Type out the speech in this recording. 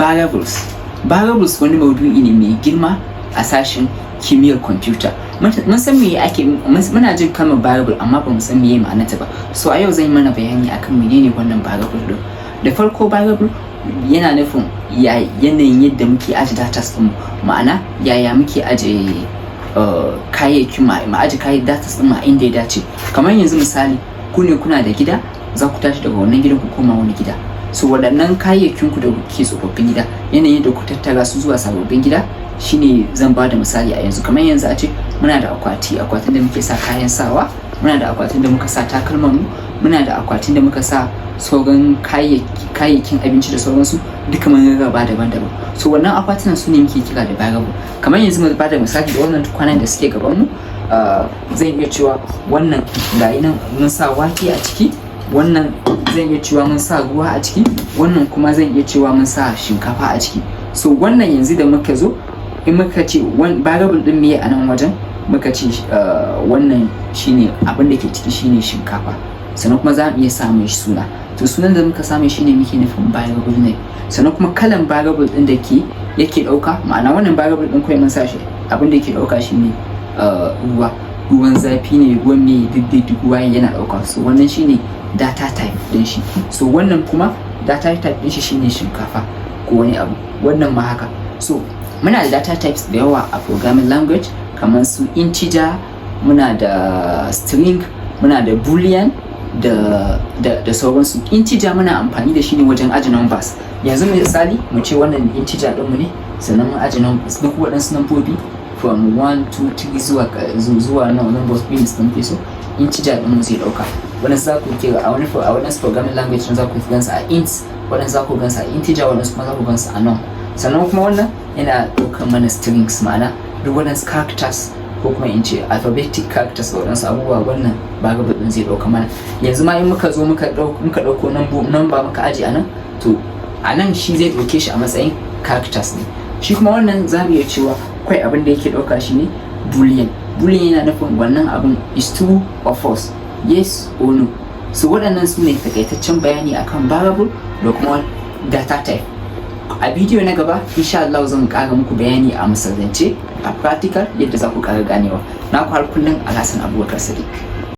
Variables. Variables wani maudu'i ne mai girma a sashen kimiyyar kwamfuta. Mun san me ake, muna jin kalmar variable, amma ba mu san meye ma'anarta ba. So a yau zan yi mana bayani akan menene wannan variable din. Da farko, variable yana nufin yanayin yadda muke aje data ɗin, ma'ana yaya muke aje kayayyakin mu, aje kayan data ɗin mu a inda ya dace. Kamar yanzu misali, ku ne kuna da gida, za ku tashi daga wannan gidan ku koma wani gida. So waɗannan kayayyakin ku da kuke tsofaffin gida, yanayin da ku tattara su zuwa sababbin gida shine zan ba da misali a yanzu. Kamar yanzu a ce muna da akwati, akwatin da muke sa kayan sawa, muna da akwatin da muka sa takalman mu, muna da akwatin da muka sa sauran kayayyakin abinci da sauransu, duka mun rarraba daban-daban. So wannan akwatunan su ne muke kira da variable. Kamar yanzu mu bada misali da wannan tukwanen da suke gaban mu, zan iya cewa wannan ga nan mun sa wake a ciki, wannan zan iya cewa mun sa ruwa a ciki, wannan kuma zan iya cewa mun sa shinkafa a ciki. So wannan yanzu da muka zo, in muka ce variable din meye a nan wajen, muka ce wannan shine abin da ke ciki, shine shinkafa. Sannan kuma za mu iya samun shi suna. To sunan da muka samu shine muke nufin variable ne. Sannan kuma kalan variable din da ke yake dauka, ma'ana wannan variable din kawai mun sa shi, abin da yake dauka shine ruwa, ruwan zafi ne, ruwan mai, duk ruwa yana dauka. So wannan shine data type din shi. So wannan kuma data type din shi shine shinkafa ko wani abu, wannan ma haka. So muna da data types da yawa a programming language, kamar su integer, muna da string, muna da boolean da sauransu. Integer muna amfani da shi ne wajen aje numbers. Yanzu misali mu ce wannan integer ɗinmu ne, sannan mun aje numbers, duk waɗansu nambobi from 1, 2, 3 zuwa numbers bins da muke so, integer ɗinmu zai ɗauka. Wani za ku kira a wani programming language za ku gansa a int, waɗansu za ku gansa a integer, waɗansu kuma za ku gansa a num. Sannan kuma wannan yana ɗaukar mana strings, ma'ana duk waɗansu characters ko kuma in ce alphabetic characters da waɗansu abubuwa, wannan variable ɗin zai ɗauka mana. Yanzu ma in muka zo muka ɗauko number muka aje a nan, to a nan shi zai ɗauke shi a matsayin characters ne. Shi kuma wannan za mu iya cewa kawai abin da yake ɗauka shi ne boolean. Boolean yana nufin wannan abin is true or false, yes or no. So waɗannan su ne takaitaccen bayani akan variable da kuma data type. A bidiyo na gaba, insha Allah, zan ƙara muku bayani a misalance, a practical, yadda za ku ƙara ganewa. Na ku har kullum, Alhassan Abubakar Sadiq.